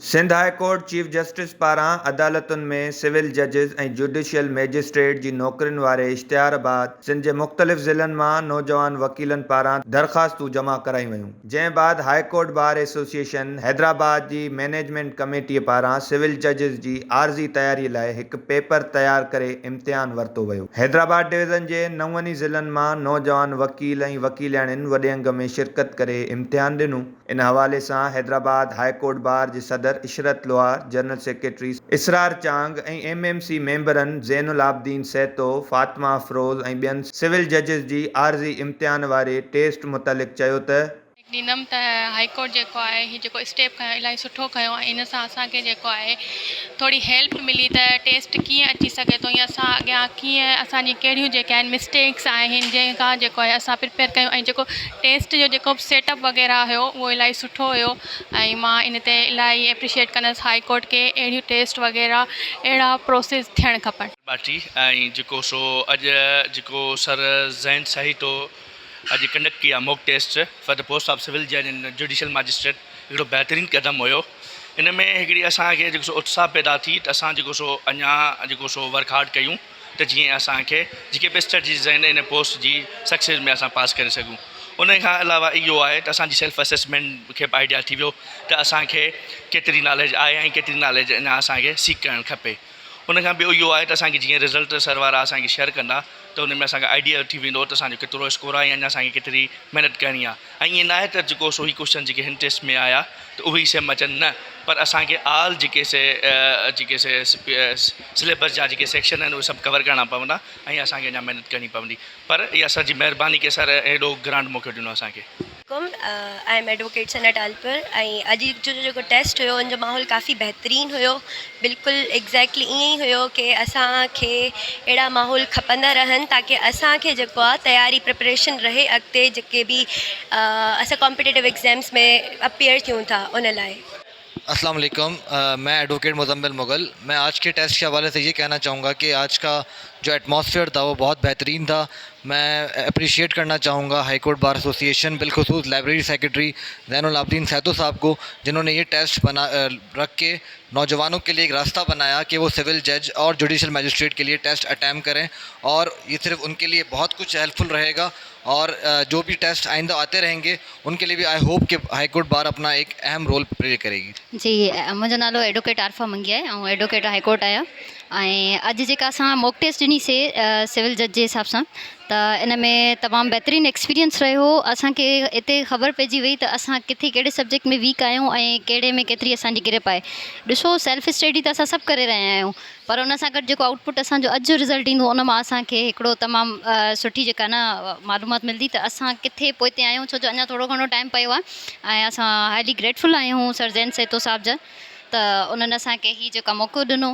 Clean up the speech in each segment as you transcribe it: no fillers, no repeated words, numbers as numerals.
Sindh high court chief justice پاران عدالتن ۾ civil ججز ۽ جوڊيشل مئجسٽريٽ جي نوڪرين واري اشتهار بعد سنڌ جي مختلف ضلعن مان نوجوان وڪيلن پاران درخواستون جمع ڪرايون ويون جنهن بعد high court bar association Hyderabad جي مئنيجمينٽ ڪميٽي پاران سول ججز جي عارضي تياري لاء هڪ پيپر تيار ڪري امتحان ورتو ويو. حيدرآباد ڊويزن جي نون ئي ضلعن مان نوجوان وڪيل ۽ وڪيلياڻين وڏي انگ ۾ شرڪت ڪري امتحان ڏنو. ان حوالي سان حيدرآباد هاء ڪورٽ بار جي صدر Ishrat Lohar, general secretary Israr Chang ۽ M M C ميمبرن زين العابدين سهتو، فاطمه افروز ۽ ٻين سول ججز جي عارضي امتحان واري ٽيسٽ متعلق چيو ته، ڏيندم ته هائي ڪورٽ جيڪو آهي هي جيڪو اسٽيپ کنيو الاهي سٺو کنيو ۽ ان سان اسان کي جيڪو آهي ٿوري هيلپ ملي ته ٽيسٽ ڪيئن اچي سگهي ٿو يا اسان اڳيان ڪيئن اسان جي ڪهڙيون جيڪي آهن مسٽيڪس آهن جنهن کان جيڪو آهي اسان پريپيئر ڪيون ۽ جيڪو ٽيسٽ جو جيڪو به سيٽ اپ وغيره هيو اهو الاهي سٺو هيو ۽ مان ان تي الاهي ايپريشيئيٽ ڪندس هائي ڪورٽ کي اهڙيون ٽيسٽ وغيره اهڙا پروسيس ٿيڻ کپن. ٻاٽي ۽ جيڪو سو اڄ جيڪو سر زين سهيتو اڄ ڪنڊڪٽ ڪئي آ mock test for the post of civil جج اينڊ جوڊيشل ماجسٽريٽ هڪڙو بهترين قدم هيو ان ۾ هڪڙي اسان کي جيڪو سو اتساهه پيدا ٿي ته اسان جيڪو سو اڃا جيڪو سو ورڪ هارڊ ڪيون ته جيئن اسان کي جيڪي به اسٽريٽجيز آهن ان پوسٽ جي سڪسيس ۾ اسان پاس ڪري سگهون ان کان علاوه اهو آهي ته اسان جي سيلف اسيسمينٽ کي به آئيڊيا ٿي ويو ته اسان کي ڪيتري ناليج آهي ۽ ڪيتري ناليج اڃا اسان کي سيڪ ڪرڻ کپي ان کان ٻيو اهو آهي ته اسان کي جيئن رزلٽ سر وارا اسان کي شيئر ڪندا ته ان ۾ اسان کي آئيڊيا ٿي ويندو ته اسان جو ڪيترو اسڪور آهي ۽ اڃا اسان کي ڪيتري محنت ڪرڻي آهي ۽ ائين ناهي ته جيڪو سو هي ڪوشچن جيڪي هن ٽيسٽ ۾ آيا ته اهي ئي سيم اچن نه پر اسان کي آل جيڪي سي جيڪي سي سليبس جا جيڪي سيڪشن آهن اهي سڀ ڪور ڪرڻا پوندا ۽ اسان کي اڃا محنت ڪرڻي پوندي پر اها سر جي مهرباني ڪي سر ايڏو گرانٽ موقعو ڏنو اسان کي. عليڪم I am advocate Sana Talpur ۽ اڄ جو جيڪو ٽيسٽ هيو ان جو ماحول ڪافي بهترين هيو بلڪل ايگزيڪٽلي ائين ئي هيو ڪي اسان کي اهڙا ماحول کپندا رهن تاڪي اسان کي جيڪو آ تياري پريپريشن رهي اڳتي جيڪي به اسان ڪامپيٽيٽو ايگزامس ۾ اپيئر ٿيون ٿا ان لاء. السلام عليڪم मैं एडवोकेट मुजम्मिल मुग़ल मैं आज के टेस्ट के हवाले से ये कहना चाहूँगा कि आज का जो एटमॉस्फेयर था वो बहुत बेहतरीन था मैं अप्रिशिएट करना चाहूँगा हाई कोर्ट बार एसोसिएशन बिलखसूस लाइब्रेरी सेक्रेटरी ज़ैनुल आबदीन सैतो साहब को जिन्होंने ये टेस्ट बना रख के नौजवानों के लिए एक रास्ता बनाया कि वो सिविल जज और जुडिशल मजिस्ट्रेट के लिए टेस्ट अटैम्प्ट करें और ये सिर्फ उनके लिए बहुत कुछ हेल्पफुल रहेगा और जो भी टेस्ट आइंदा आते रहेंगे उनके लिए भी I hope कि हाई कोर्ट बार अपना एक अहम रोल प्ले करेगी. جي منهنجو نالو ايڊووڪيٽ عارفه منگي آهي آئون ايڊووڪيٽ هاء ڪورٽ آهيان ۽ اڄ جيڪا اسان موڪ ٽيسٽ ڏني سي سول جج جي حساب سان ته ان ۾ تمام بهترين ايڪسپيرينس رهيو اسانکي اتي خبر پئجي وئي ته اسان ڪٿي ڪهڙي سبجيڪٽ ۾ ويڪ آهيون ۽ ڪهڙي ۾ ڪيتري اسانجي گرپ آهي ڏسو سيلف اسٽڊي ته اسان سڀ ڪري رهيا آهيون پر ان سان گڏ جيڪو آئوٽ پٽ اسان جو اڄ جو رزلٽ ايندو ان مان اسان کي هڪڙو تمام سٺي جيڪا نه معلومات ملندي ته اسان ڪٿي پوئتي آهيون ڇو جو اڃا ٿورو گهڻو ٽائيم پيو آهي ۽ اسان هائلي گريٽفل آهيون سر زين سهتو صاحب جا ته انهن اسان کي هي جيڪا موقعو ڏنو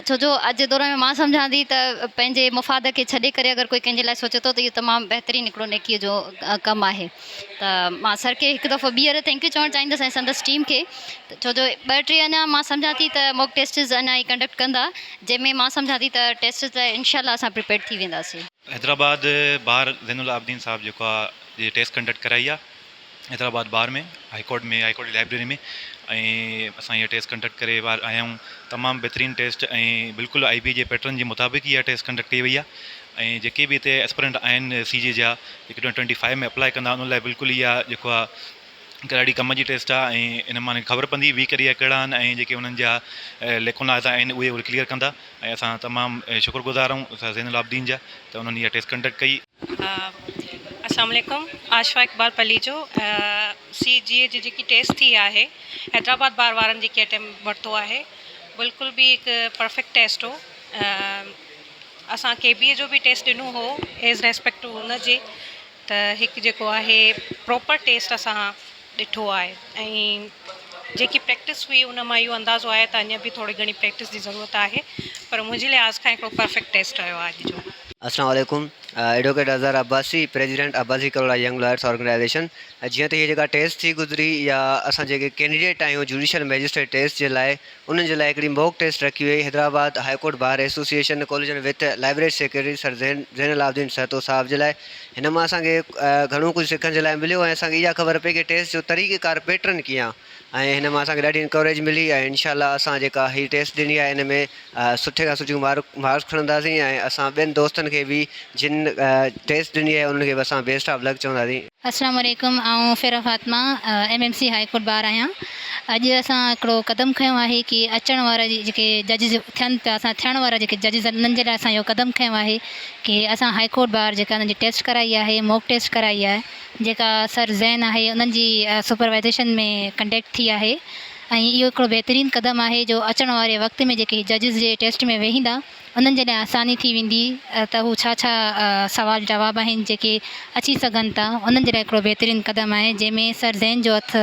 ڇو جو اڄ جي دور ۾ مان سمجهان ٿي ته پنهنجي مفاد کي ڇڏي ڪري اگر ڪوئي ڪنهن جي لاء سوچي ٿو ته اهو تمام بهترين هڪڙو نيڪي جو ڪم آهي ته مان سر کي هڪ دفعو ٻيهر thank you چوڻ چاهيندس ۽ سندس ٽيم کي ڇو جو ٻه ٽي اڃا مان سمجهان ٿي ته موڪ ٽيسٽز اڃا هي ڪنڊڪٽ ڪندا جنهن ۾ مان سمجهان ٿي ته ٽيسٽز لاء انشاء الله اسان پريپيئرڊ ٿي وينداسين. حيدرآباد بار زين العابدين صاحب جيڪو آ جي ٽيسٽ ڪنڊڪٽ ڪرائي آ Hyderabad bar ۾ high court ۾ high court جي لائبريري ۾ ۽ اسان اها ٽيسٽ ڪنڊڪٽ ڪري آيا آهيون تمام بهترين ٽيسٽ ۽ بلڪل آئي بي جي پيٽرن جي مطابق اها ٽيسٽ ڪنڊڪٽ ڪئي وئي آ ۽ جيڪي به هتي ايسپرنٽ آهن سي جي جا جيڪي ٽوئنٽي فائيو ۾ اپلائي ڪندا انهن لاء بلڪل اها جيڪو آ هڪ ڏاڍي ڪم جي ٽيسٽ آهي ۽ ان مان خبر پوندي ويڪ ايريا ڪهڙا آهن ۽ جيڪي انهن جا ليڪوناز آهن اهي اهي ڪليئر ڪندا ۽ اسان تمام شڪر گذار آهيون استاد زين العابدين جا ته انهن اها ٽيسٽ ڪنڊڪٽ ڪئي. السلام عليڪم آشفا اقبال پليجو سي جي اي جي جيڪي ٽيسٽ ٿي آهي حيدرآباد بار وارن جيڪي اٽيمپٽ ورتو آهي بلڪل به هڪ پرفيڪٽ ٽيسٽ هو اسان ڪي بي اي جو به ٽيسٽ ڏنو هو ايز ريسپيڪٽ ٽو ان جي ته هڪ جيڪو آهي پراپر ٽيسٽ اسان ڏٺو آهي ۽ جيڪي پريڪٽس هئي ان مان اهو اندازو آهي ته اڃا به ٿوري گهڻي پريڪٽس جي ضرورت آهي پر منهنجي لحاظ کان هڪڙو پرفيڪٽ ٽيسٽ رهيو آهي اڄ جو. السلام عليڪم advocate Azhar Abbasi president Abbasi Kalhora young lawyers organisation جيئن ته هيء جيڪا ٽيسٽ ٿي گذري يا اسان جيڪي ڪينڊيڊيٽ آهيون جوڊيشل مئجسٽريٽ ٽيسٽ جي لاء انهن جي لاء هڪڙي موڪ ٽيسٽ رکي وئي Hyderabad high court bar association collision with library secretary sir Zain Zain Alauddin Sahito صاحب جي لاء هن مان اسان کي گهڻو ڪجهه سکڻ جي لاء مليو ۽ اسان کي اها خبر پئي ڪي ٽيسٽ جو طريقي ڪار پيٽرن ڪيئن آ. ۽ هن مان اسان کي ڏاڍي انڪوريج ملي ۽ انشاء الله اسان جيڪا هي ٽيسٽ ڏني آهي ان ۾ سٺي کان سٺيون مارڪ مارڪس کڻنداسين ۽ اسان ٻين دوستن کي به جن ٽيسٽ ڏني آهي انهن کي به اسان بيسٽ آف لڪ چونداسين. السلام عليڪم آئون Farah Fatima M M C high court bar آهيان اڄ اسان هڪڙو قدم کنيو آهي ڪي اچڻ وارا جيڪي ججز ٿين پيا اسان ٿيڻ وارا جيڪي ججز آهن انهن جي لاء اسان اهو قدم کنيو آهي ڪي اسان هائي ڪورٽ بار جيڪا انهن جي ٽيسٽ ڪرائي آهي موڪ ٽيسٽ ڪرائي آهي جيڪا سر زين آهي انهن جي سپروائيزيشن ۾ ڪنڊڪٽ ٿي آهي ۽ اهو هڪڙو بهترين قدم آهي جو اچڻ واري وقت ۾ جيڪي ججز جي ٽيسٽ ۾ ويهيندا انهن جي لاء آساني ٿي ويندي ته هو ڇا ڇا سوال جواب آهن جيڪي اچي سگهن ٿا انهن جي لاء هڪڙو بهترين قدم آهي جنهن ۾ سر زين جو هٿ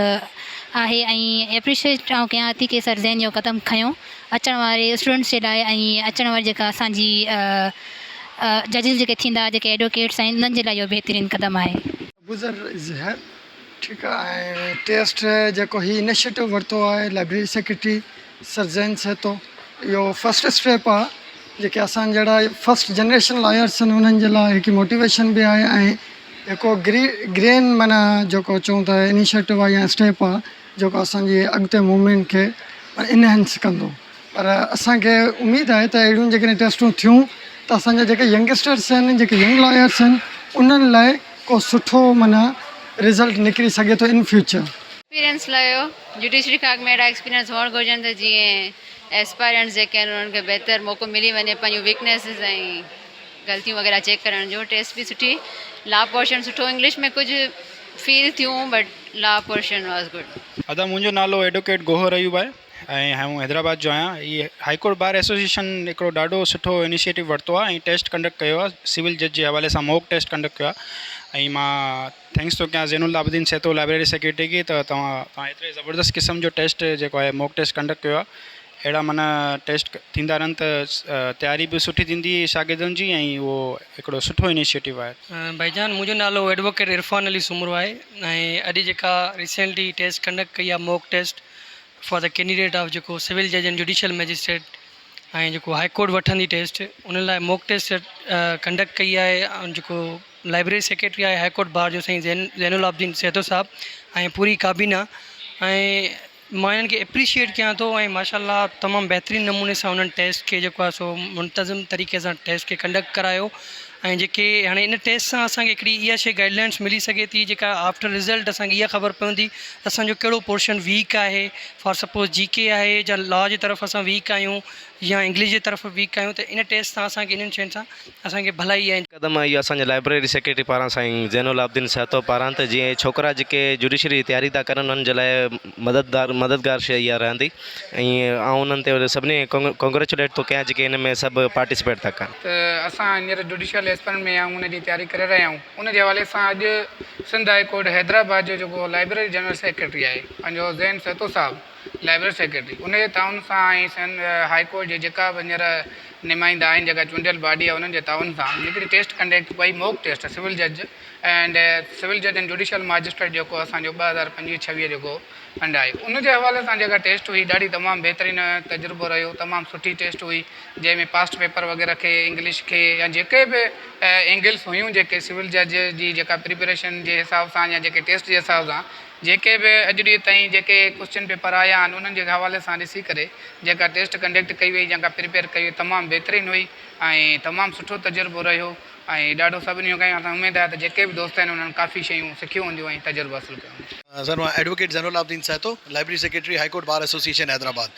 آهي ۽ ايپريشيٽ آئون ڪيان ٿي ڪي سر زين اهو قدم کنيو اچڻ واري اسٽوڊنٽس جي لاء ۽ اچڻ واري جيڪا اسان جي ججز جيڪي ٿيندا جيڪي ايڊووڪيٽس آهن انهن جي لاء اهو بهترين قدم آهي. ابوذر اظهر، ٺيڪ آهي ۽ ٽيسٽ جيڪو هي انيشيٽو ورتو آهي library secretary sir Zain Sahito اهو فرسٽ اسٽيپ آهي جيڪي اسان جهڙا فرسٽ جنريشن لائرس آهن انهن جي لاء هڪ موٽيويشن به آهي ۽ هڪ گري گرين معنيٰ جيڪو چئون ٿا انيشيٽو آهي يا اسٽيپ آهي جيڪو اسان جي اڳتي موومينٽ کي انهينس ڪندو. پر اسان کي اميد آهي ته اهڙيون جيڪڏهن ٽيسٽون ٿيون ته اسان جا جيڪي ينگسٽرس آهن جيڪي ينگ لائرس آهن انهن لاء ڪو سٺو معنيٰ رزلٽ نڪري سگهي ٿو ان فيوچر. ايڪسپيرينس ليو جوڊيشري کان اڳ ۾ اهڙا ايڪسپيرينس هئڻ گهرجن ته جيئن ايسپائرنٽس جيڪي آهن انهن کي بهتر موقعو ملي وڃي پنهنجون ويڪنيسز ۽ غلطيون وغيره چيڪ ڪرڻ جو ٽيسٽ به سٺي لا پورشن سٺو انگلش ۾ ڪجهه فيل ٿيون but law portion was good. ادا منهنجو نالو ايڊوڪيٽ گوهر ايوب آهي ۽ آئون حيدرآباد جو آهيان. هي هائي ڪورٽ بار ايسوسيئيشن هڪڙو ڏاڍو سٺو انيشيٽو ورتو آهي ۽ ٽيسٽ ڪنڊڪٽ ڪيو آهي سول جج جي حوالي سان موڪ ٽيسٽ ڪنڊڪٽ ڪيو آهي ۽ مان thanks ٿو ڪيان زين العابدين سهتو لائبريري سيڪريٽري کي ته توهان توهان ايتري زبردست قسم جو ٽيسٽ جيڪو آهي موڪ ٽيسٽ ڪنڊڪٽ ڪيو آهي اهڙا معنيٰ ٽيسٽ ٿيندا رهن ته تياري به سٺي ٿيندي شاگردن جي ۽ اهو هڪڙو سٺو انيشيٽو آهي. ڀائيجان منهنجو نالو ايڊووڪيٽ عرفان علي سومرو آهي ۽ اڄ جيڪا ريسينٽلي ٽيسٽ ڪنڊڪٽ ڪئي آهي mock test for the candidate of جيڪو سول جج اينڊ جوڊيشل مئجسٽريٽ ۽ جيڪو هائي ڪورٽ وٺندي ٽيسٽ ان لاء موڪ ٽيسٽ ڪنڊڪٽ ڪئي آهي ۽ جيڪو لائبريري سيڪريٽري آهي هائي ڪورٽ بار جو سائين زين زين العابدين سهتو صاحب ۽ پوري ڪابينا ۽ مان انهن کي اپريشيئيٽ ڪيان ٿو ۽ ماشاء الله تمام بهترين نموني سان انهن ٽيسٽ کي جيڪو آهي سو منتظم طريقي سان ٽيسٽ کي ڪنڊڪٽ ڪرايو ۽ جيڪي هاڻي ان ٽيسٽ سان اسان کي هڪڙي اها شي گائيڊ لائنس ملي سگهي ٿي جيڪا آفٽر رزلٽ اسان کي اها خبر پوندي ته اسان جو ڪهڙو پورشن ويڪ آهي فار سپوز جي ڪي آهي يا لا جي طرف اسان ويڪ آهيون يا انگلش جي طرف ويڪ آهيون ته ان ٽيسٽ سان اسان کي انهن شين سان اسان کي ڀلائي ۽. قدم آهي اهو اسان جي لائبريري سيڪريٽري پاران سائين زين العابدين سهتو پاران ته جيئن ڇوڪرا جيڪي جوڊيشري جي تياري ٿا ڪرن انهن جي لاء مددگار مددگار شيء اها رهندي ۽ آئون انهن تي سڀني کي ڪنگريچوليٽ ٿو ڪيان جيڪي ان ۾ سڀ پارٽيسپيٽ ٿا ڪن. ته اسان هينئر جوڊيشل ايسپرنٽ ۾ آهيون ان جي تياري ڪري رهيا آهيون ان جي حوالي سان اڄ سنڌ هاء ڪورٽ حيدرآباد جو جيڪو لائبريري جنرل سيڪريٽري آهي پنهنجو زين سهتو صاحب لائبريري سيڪريٽري ان جي تعاون سان ۽ سنڌ هاء ڪورٽ جي جيڪا به هينئر نمائندا آهن جيڪا چونڊيل باڊي آهي انهن جي تعاون سان هڪڙي ٽيسٽ ڪنڊڪٽ ڪئي موڪ ٽيسٽ سول جج اينڊ سول جج اينڊ جوڊيشل ماجسٽريٽ جيڪو اسان جو 2025 26 جيڪو فنڊ آهي ان جي حوالي سان جيڪا ٽيسٽ هئي ڏاڍي تمام بهترين تجربو رهيو تمام سٺي ٽيسٽ هئي جنهن ۾ پاسٽ پيپر وغيره کي انگلش کي يا جيڪي به اينگلس هيون جيڪي سول جج جي جيڪا پريپريشن جي حساب سان يا جيڪي ٽيسٽ جي حساب سان جيڪي به اڄ ڏينهن تائين جيڪي ڪوسچن پيپر آيا آهن انهن جي حوالي سان ڏسي ڪري جيڪا ٽيسٽ ڪنڊڪٽ ڪئي وئي جيڪا پريپيئر ڪئي وئي تمام بهترين هئي ۽ تمام سٺو تجربو رهيو ۽ ڏاڍو سڀني کي اسان اميد آهي ته جيڪي به دوست آهن انهن ڪافي شيون سکيون هونديون ۽ تجربو حاصل ڪيو هوندو. سر مان advocate Zain Ulabidin Sahito library secretary high court bar association Hyderabad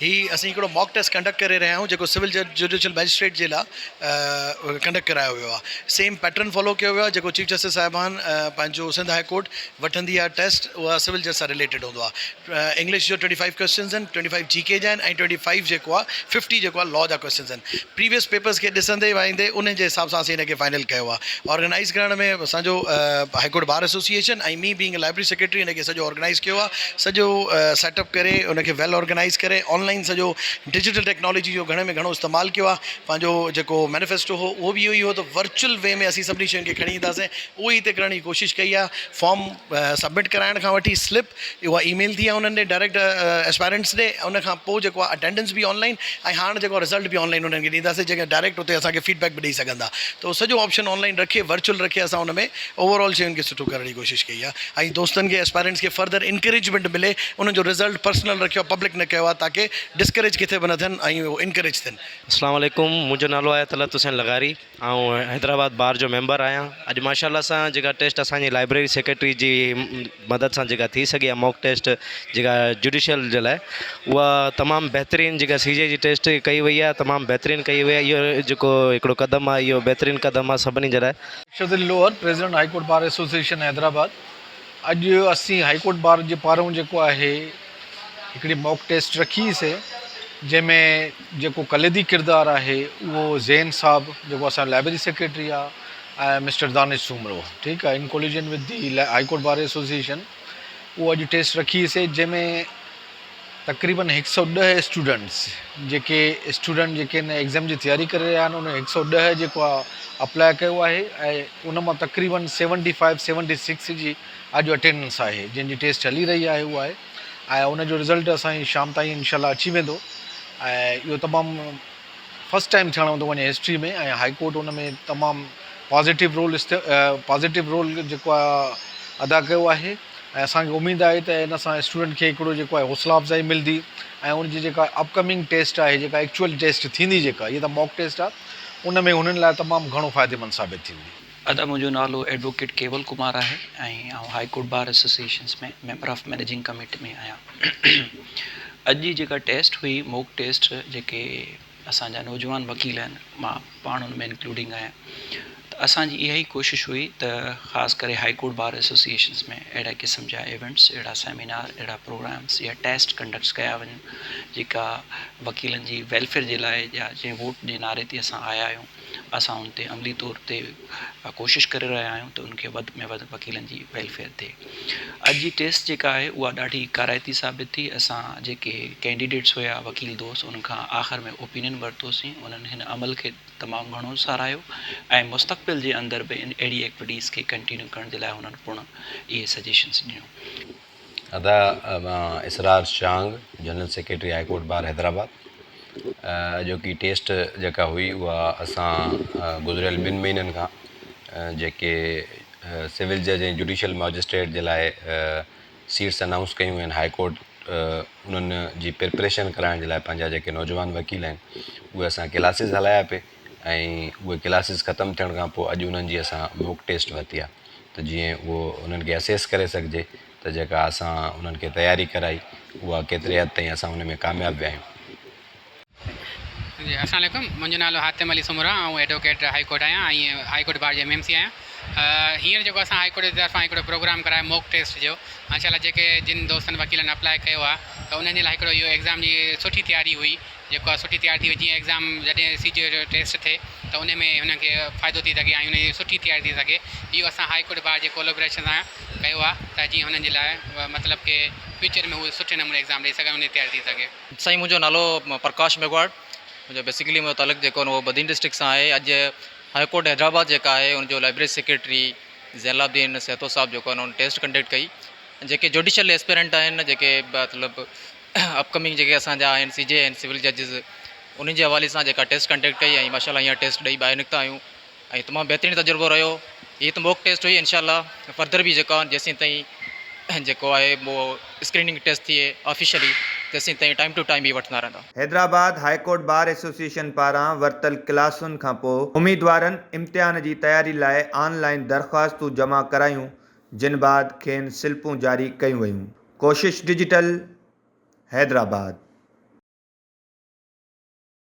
هي اسين هڪڙو ماڪ ٽيسٽ ڪنڊڪٽ ڪري رهيا آهيون جيڪو سول جج جوڊيشل مئجسٽريٽ جي لاء ڪنڊڪٽ ڪرايو ويو آهي سيم پيٽرن فالو ڪيو ويو آهي جيڪو چيف جسٽس صاحبان پنهنجو سنڌ هائي ڪورٽ وٺندي آهي ٽيسٽ اها سول جج سان رليٽيڊ هوندو آهي انگلش جو ٽوئنٽي فائيو ڪوئسچنز آهن ٽوئنٽي فائيو جي ڪي جا آهن ۽ ٽوئنٽي فائيو جيڪو آهي ففٽي جيڪو آهي لا جا ڪوئسچنز آهن پريويس پيپرز کي ڏسندي وائيندي انهن جي حساب سان اسين ان کي فائنل ڪيو آهي آرگنائيز ڪرڻ ۾ اسان جو high court bar association ۽ me being library secretary ان کي سڄو آرگنائيز ڪيو آهي سڄو سيٽ اپ ڪري ان کي ويل آرگنائيز ڪري آن لائن سڄو ڊجيٽل ٽيڪنالاجي جو گهڻي ۾ گهڻو استعمال ڪيو آهي پنهنجو جيڪو مينيفيسٽو هو اهو به اهو ئي هو ته ورچوئل وي ۾ اسين سڀني شين کي کڻي اينداسين اهو ئي هتي ڪرڻ جي ڪوشش ڪئي آهي فارم سبمٽ ڪرائڻ کان وٺي سلپ اها اي ميل ٿي آهي انهن ڏي ڊائريڪٽ ايسپائرنٽس ڏي ان کان پوء جيڪو آهي اٽينڊنس به آن لائن ۽ هاڻ جيڪو رزلٽ به آن لائن انهن کي ڏينداسين جيڪي ڊائريڪٽ اتي اسان کي فيڊ بيڪ به ڏئي سگهندا ته اهو سڄو آپشن آن لائن رکي ورچوئل رکي اسان ان ۾ اوور آل شين کي سٺو ڪرڻ جي ڪوشش ڪئي آهي ۽ دوستن کي. اسپائرنٽس کي فردر انڪريجمينٽ ملي انهن جو رزلٽ پرسنل رکيو آهي پبلڪ نه ڪيو آهي تاڪه ڊسڪريج ڪٿي به نه ٿين ۽ اهو انڪريج ٿين. اسلام عليڪم منهنجو نالو آهي طلعت حسين لغاري آئون حيدرآباد بار جو ميمبر آهيان اڄ ماشاء الله سان جيڪا ٽيسٽ اسان جي لائبريري سيڪريٽري جي مدد سان جيڪا ٿي سگهي آهي موڪ ٽيسٽ جيڪا جوڊيشل جي لاء اها تمام بهترين جيڪا سي جي جي ٽيسٽ ڪئي وئي آهي تمام بهترين ڪئي وئي آهي اهو جيڪو هڪڙو قدم آهي اهو بهترين قدم آهي سڀني جي لاء. Arshad Ali Lohar, president high court bar association Hyderabad, اڄ اسين هائي ڪورٽ بار جي پارئون جيڪو آهي هڪڙي موڪ ٽيسٽ رکي سي جنهن ۾ جيڪو ڪليدي ڪردار آهي اهو زين صاحب جيڪو اسان جو لائبريري سيڪريٽري آهي ۽ مسٽر دانش سومرو ٺيڪ آهي in collision with the high court bar association اهو اڄ ٽيسٽ رکي سي جنهن ۾ تقريبن هڪ سو ڏهه اسٽوڊنٽس جيڪي اسٽوڊنٽ جيڪي هن ايگزام جي تياري ڪري رهيا آهن انهن هڪ سو ڏهه جيڪو آهي اپلاء ڪيو آهي ۽ ان مان تقريبن سيونٽي فائيو سيونٽي سڪس جي اڄ اٽينڊنس آهي جنهن جي ٽيسٽ هلي رهي آهي اهو آهي ۽ ان جو رزلٽ اسان جي شام تائين انشاء الله اچي ويندو ۽ اهو تمام فرسٽ ٽائيم ٿيڻ ٿو وڃي هسٽري ۾ ۽ هائي ڪورٽ ان ۾ تمام پازيٽو رول پازيٽو رول جيڪو آهي ادا ڪيو آهي ۽ اسانکي اميد آهي ته ان سان اسٽوڊنٽ کي هڪڙو جيڪو آهي حوصلا افزائي ملندي ۽ ان جي جيڪا اپ ڪمنگ ٽيسٽ آهي جيڪا ايڪچوئل ٽيسٽ ٿيندي جيڪا هي ته موڪ ٽيسٽ آهي ان ۾ هنن لاء تمام گهڻو فائديمند ثابت ٿيندي. ادا منهنجو نالو ايڊووڪيٽ ڪيول ڪمار آهي ۽ آئون high court bar associations ۾ member of managing committee ۾ آهيان. اڄ جي جيڪا ٽيسٽ هئي موڪ ٽيسٽ جيڪي اسان جا نوجوان وڪيل آهن مان پاڻ ان ۾ انڪلوڊنگ آهيان ته اسان جي اها ئي ڪوشش هئي ته خاص ڪري هائي ڪورٽ بار ايسوسيئيشنس ۾ اهڙا قسم جا ايونٽس اهڙا سيمينار اهڙا پروگرامس يا ٽيسٽ ڪنڊڪٽس ڪيا وڃن جيڪا وڪيلن جي ويلفيئر جي لاء يا جنهن ووٽ جي نعري تي اسان آيا آهيون اسان ان تي عملي طور تي ڪوشش ڪري رهيا آهيون ته ان کي وڌ ۾ وڌ وڪيلن جي ويلفيئر ٿئي. اڄ جي ٽيسٽ جيڪا آهي اها ڏاڍي ڪارائتي ثابت ٿي اسان جيڪي ڪينڊيڊيٽس هيا وڪيل دوست انهن کان آخر ۾ اوپينين ورتوسين انهن هن عمل کي تمام گهڻو ساراهيو ۽ مستقبل جي اندر به ان اهڙي ايڪٽوٽيز کي ڪنٽينيو ڪرڻ جي لاء هنن پڻ اهي سجيشنس ڏنيون. ادا مان Israr Chang general secretary high court bar Hyderabad اڄوڪي ٽيسٽ جيڪا هئي اها اسان گذريل ٻن مهينن کان جيڪي سول جج ۽ جوڊيشل مئجسٽريٽ جي لاء سيٽس انائونس ڪيون آهن هائي ڪورٽ انهن جي پريپريشن ڪرائڻ جي لاء پنهنجا جيڪي نوجوان وڪيل آهن اهي اسان ڪلاسز هلايا پئي ۽ اهي ڪلاسز ختم ٿيڻ کان پوء اڄ انهن جي اسان موڪ ٽيسٽ ورتي آهي ته جيئن اهو انهن کي اسيس ڪري سگهجي ته جيڪا اسان انهن کي تياري ڪرائي اها ڪيتري حد تائين اسان ان ۾ ڪامياب ويا آهيون. جي السلام عليڪم منهنجو نالو حاتم علي سومرو آهي آئون ايڊووڪيٽ هائي ڪورٽ آهيان ۽ هائي ڪورٽ بار جي ايم ايم سي آهيان هينئر جيڪو اسان هائي ڪورٽ جي طرفان هڪڙو پروگرام ڪرايو موڪ ٽيسٽ جو انشاء الله جيڪي جن دوستن وڪيلن اپلاء ڪيو آهي ته انهن جي لاء هڪڙو اهو ايگزام جي سٺي تياري هئي جيڪو آهي سٺي تياري ٿي وئي جيئن ايگزام جڏهن سي جي جو ٽيسٽ ٿئي ته ان ۾ هن کي فائدو ٿي سگهي ۽ ان جي سٺي تياري ٿي سگهي اهو اسان هائي ڪورٽ بار جي ڪولابريشن سان ڪيو آهي ته جيئن هنن جي لاء مطلب ڪي فيوچر ۾ هو سٺي نموني ايگزام ڏئي سگهن ان جي تياري ٿي سگهي. سائين منهنجو نالو پرڪاش ميگهواڙ منهنجو بيسيڪلي منهنجو تعلق جيڪو آهي اهو بدين ڊسٽرڪٽ سان آهي اڄ هائي ڪورٽ حيدرآباد جيڪا آهي ان جو لائبريري سيڪريٽري زين العابدين سهتو صاحب جيڪو آهي ان ٽيسٽ ڪنڊڪٽ ڪئي جيڪي جوڊيشل ايسپيرنٽ آهن جيڪي مطلب اپ ڪمنگ جيڪي اسان جا آهن سي جي آهن سول ججز انهن جي حوالي سان جيڪا ٽيسٽ ڪنڊڪٽ ڪئي ۽ ماشاء الله هينئر ٽيسٽ ڏئي ٻاهر نڪتا آهيون ۽ تمام بهترين تجربو رهيو هي ته موڪ ٽيسٽ هئي انشاء الله فردر به جيڪا جيسين تائين جيڪو آهي اهو اسڪريننگ ٽيسٽ ٿئي آفيشلي تيسين تائين ٽائيم ٽو ٽائيم هي وٺندا رهندا. حيدرآباد هائيڪورٽ بار ايسوسيئيشن پاران ورتل ڪلاسن کانپوء اميدوارن امتحان جي تياري لاء آن لائين درخواستون جمع ڪرايون جن بعد کين سلپون جاري ڪيون ويون. ڪوشش ڊجيٽل، حيدرآباد.